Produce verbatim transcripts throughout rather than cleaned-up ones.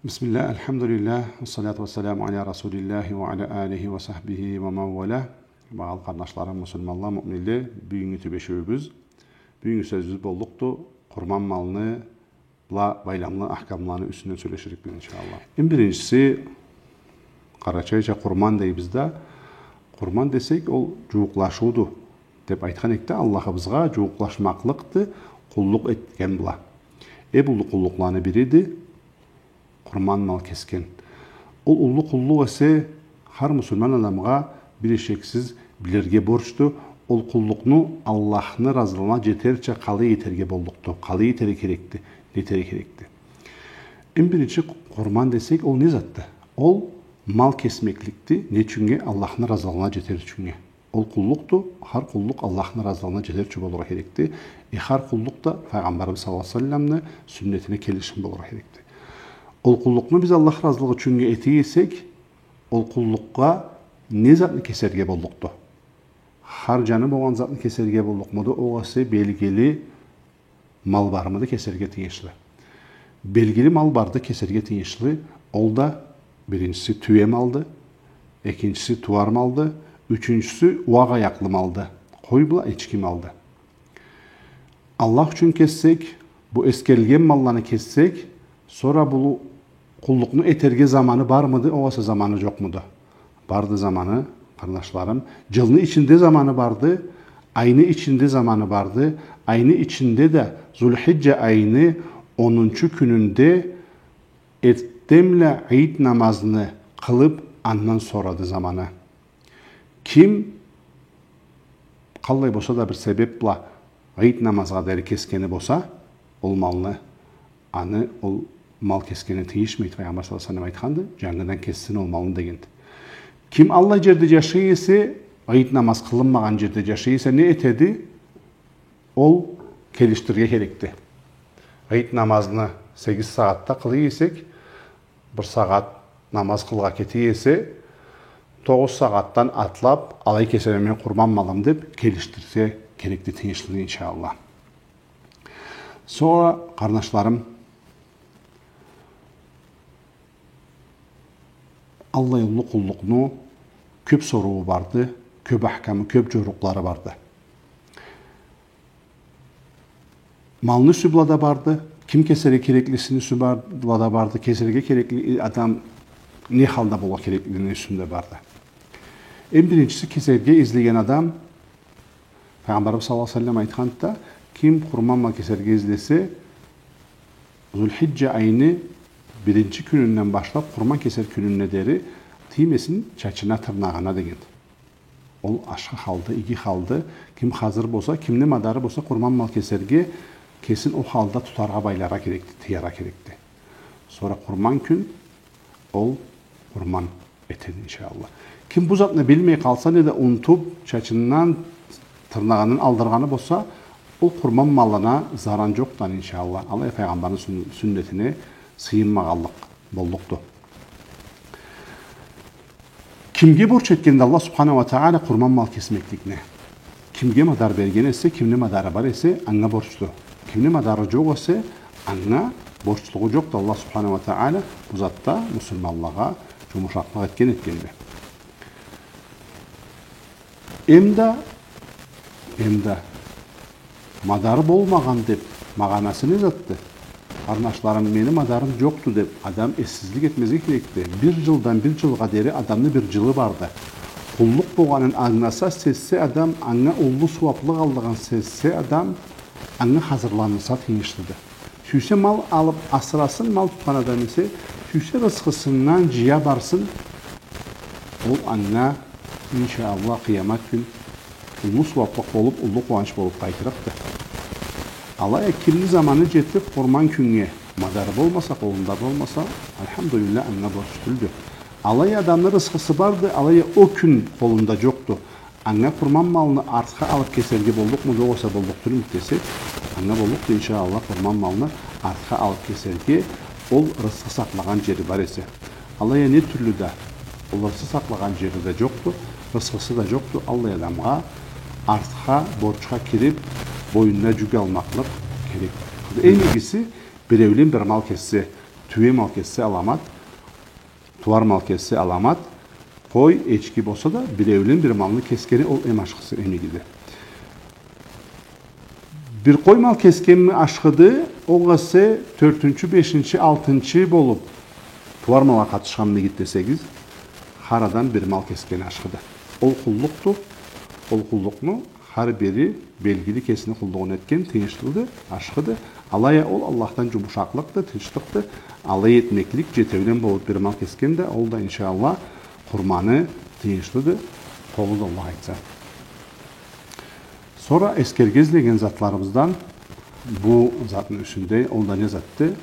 بسم الله، الحمد لله، والصلاة والسلام على رسول الله وعلى آله وصحبه ومن والاه. Багъалы къарнашларым, муслиманла, муъминле, бюгюннгю тюбешиуюбюз, бюгюннгю сёзюбюз боллукъду къурман малны бла байламлы ахкамланы юсюнден сёлеширикбиз, иншаллах. Эм биринчиси, къарачайча къурман дейбиз да, къурман десек, ол джууукълашыуду, деб айтхан эдик да, Аллахыбызгъа джууукълашмакълыкъды, къуллукъ этген бла. Эм уллу къуллукъланы бириди къурман мал кесген. Ол уллу къуллукъ эсе, хар муслиман адамгъа бир ишексиз билирге борчду. Ол къуллукъну Аллахны разылыгъына джетерча къалай этерге боллукъду, къалай этерге керекди, не этерге керекди? Эм биринчи, къурман десек, ол не затды? Ол мал кесмекликди. Не ючюннге? Аллахны разылыгъына джетер ючюннге. Ол къуллукъду, хар къуллукъ Аллахны разылыгъына джетерча болургъа керекди. Э, хар къуллукъ да Файгъамбарыбыз саллаллаху алейхи ва салламны сюннетине келишген болургъа керекди. Ол къуллукъну биз Аллах разылыгъы ючюннге эте эсек, ол къуллукъгъа не затны кесерге боллукъду? Хар джаны болгъан затны кесерге боллукъмуду, огъесе белгили мал бармыды кесерге тийишли? Белгили мал барды кесерге тийишли. Ол да, биринчиси, тюе малды, экинчиси, тууар малды, ючюнчюсю, уакъ аякълы малды, къой бла эчки малды. Аллах ючюн кессек, бу эсгерилген малланы кессек, сора бу къуллукъну этерге заманы бармыды, огъесе заманы джокъмуду? Барды заманы, къарнашларым. Джылны ичинде заманы барды, айны ичинде заманы барды. Айны ичинде да Зулхиджа айны онунчу кюнюнде эртденбла ид намазны къылыб, андан сорады заманы. Ким къаллай болса да бир себеб бла ид намазгъа дери кесгени болса ол малны, аны ол мал кесгени тийишмейди. Файгъамбар саллаллаху алейхи ва саллам айтханды, джангыдан кессин ол малны дегенди. Ким аллай джерде джашай эсе, ид намаз къылынмагъан джерде джашай эсе, не этеди? Ол келишдирирге керекди. Ид намазны сегиз сагъатда къылай эсек, бир сагъат намаз къылыргъа кете эсе, тогъуз сагъатдан атлаб, алай кесеме мен къурман малым деб келишдирсе керекди тийишлини, иншаллах. Сора, къарнашларым, аллай уллу къуллукъну кёб соруу барды, кёб ахкамы, кёб джорукълары барды. Малны юсю бла да барды, ким кесерге кереклисини юсю бла да барды, кесерге керекли адам не халда болургъа кереклини юсюнде барды. Эм биринчиси, кесерге излеген адам, Файгъамбарыбыз саллаллаху алейхи ва саллам айтханды да, ким къурман мал кесерге излесе, Зулхиджа айны биринчи кюнюнден башлаб къурман кесер кюнюне дери тиймесин чачына, тырнагъына деген. Ол ашхы халды, иги халды. Ким хазыр болса, кимни мадары болса къурман мал кесерге, кесин ол халда тутаргъа, байларгъа керекди, тыяргъа керекди. Сора къурман кюн ол къурман этеди, иншаллах. Ким бу затны билмей къалса, неда унутуб, чачындан, тырнагъындан алдыргъаны болса, ол къурман малына заран джокъду, иншаллах. Алай Файгъамбарны сюн-, сюннетине сыйынмагъанлыкъ боллукъду. Кимге борч этгенди Аллах субханаху ва тагъала къурман мал кесмекликни? Кимге мадар берген эсе, кимни мадары бар эсе, анга борчду. Кимни мадары джокъ эсе, анга борчлугъу джокъду. Аллах субханаху ва тагъала бу затда муслиманлагъа джумушакълыкъ этген этгенди. Эм да, эм да, мадары болмагъан деб магъанасы не затды? Къарнашларым, мени мадарым джокъду деб, адам эссизлик этмезге керекди. Бир джылдан бир джылгъа дери адамны бир джылы барды. Къуллукъ болгъанын ангыласа, сезсе адам, анга уллу сууаблыкъ аллыгъын сезсе адам, анга хазырланса тийишлиди. Сюйсе мал алыб асрасын, мал тутхан адам эсе, сюйсе рысхысындан джыя барсын, ол анга, иншаллах, къыямат кюн уллу сууаблыкъ болуб, уллу къууанч болуб къайтырыкъды. Алай а кимни заманы джетиб, къурман кюннге мадары болмаса, къолунда болмаса, альхамдулиллах, анга борч тюлдю. Алай а адамны рысхысы барды, алай а ол кюн къолунда джокъду. Анга къурман малны артха алыб кесерге боллукъмуду, огъесе боллукъ тюлмюдю десек, анга боллукъду, иншаллах, къурман малны артха алыб кесерге, ол рысхы сакълагъан джери бар эсе. Алай а не тюрлю да, ол рысхы сакълагъан джери да джокъду, рысхысы да джокъду, аллай адамгъа артха борчха кириб, бойнуна джюк алмакълыкъ керекди. Эм игиси, биреулен бир мал кессе, Тюе мал кессе аламат, тууар мал кессе аламат, къой, эчки болса да, биреулен бир малны кесгени ол эм ашхысы, эм игиди. Бир къой мал кесгенми ашхыды, огъесе тёртюнчю, бешинчи, алтынчы болуп, тууар малгъа къатышханмы игиди десегиз, хар адам бир мал кесгени ашхыды. Ол къуллукъду, ол къуллукъну хар бири белгили кесини къуллугъун этген, тыйыншлыды, ашхыды. Алай а ол Аллахдан джумушакълыкъды, тынчлыкъды. Алай этмеклик, джетеулен болуп бир мал кесген да, ол да, иншаАллах, къурманы тыйыншлыды, къобулду, Аллах айтса. Сора эсгерирге излеген затларыбыздан бу затны юсюнде, ол да не затды?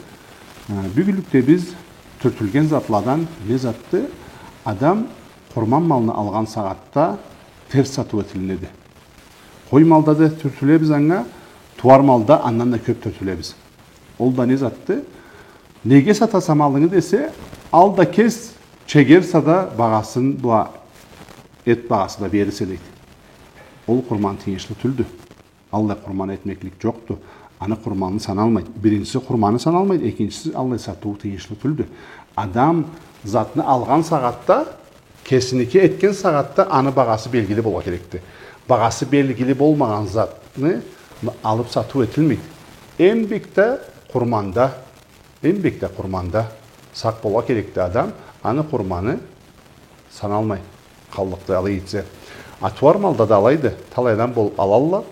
Э, бюгюнлюкде биз тюртюлген затладан не затды? Адам къурман малны алгъан сагъатда терс сатыу этилинеди. Къой малда да тюртюлебиз анга, тууар малда андан да кёп тюртюлебиз. Ол да не затды? Неге сатаса малынгы десе, ал да кес, чегерсе да багъасын, бла эт багъасы да берирсе, дейди. Ол къурман тыйыншлы тюлдю. Аллай къурман этмеклик джокъду. Аны къурманы саналмайды. Биринчиси, къурманы саналмайды. Экинчиси, аллай сатыу тыйыншлы тюлдю. Адам затны алгъан сагъатда, кесиники этген сагъатда аны багъасы белгили болургъа керекди. Багъасы белгили болмагъан затны алып сатыу этилмейди. Эм бек да къурманда, эм бек да къурманда сакъ болургъа керекди адам, аны къурманы саналмай къаллыкъды, алай этсе. А тууар малда да алайды, талай адам болуп алалла,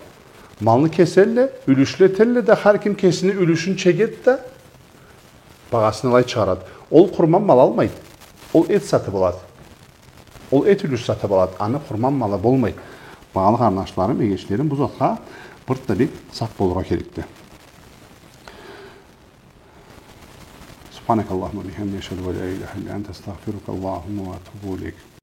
малны кеселле, юлюшле этелле да, хар ким кесини юлюшюн чегет да, багъасын алай чыгъарады. Ол къурман мал алмайды. Ол эт сатып алады. Ол эт юлюш сатып алады. Аны къурман малы болмайды. Багъалы къарнашларым, эгечлерим, бу затха бир да бек сакъ болургъа керекди. سبحانك اللهم وبحمدك، أشهد أن لا إله إلا أنت، أستغفرك اللهم وأتوب إليك.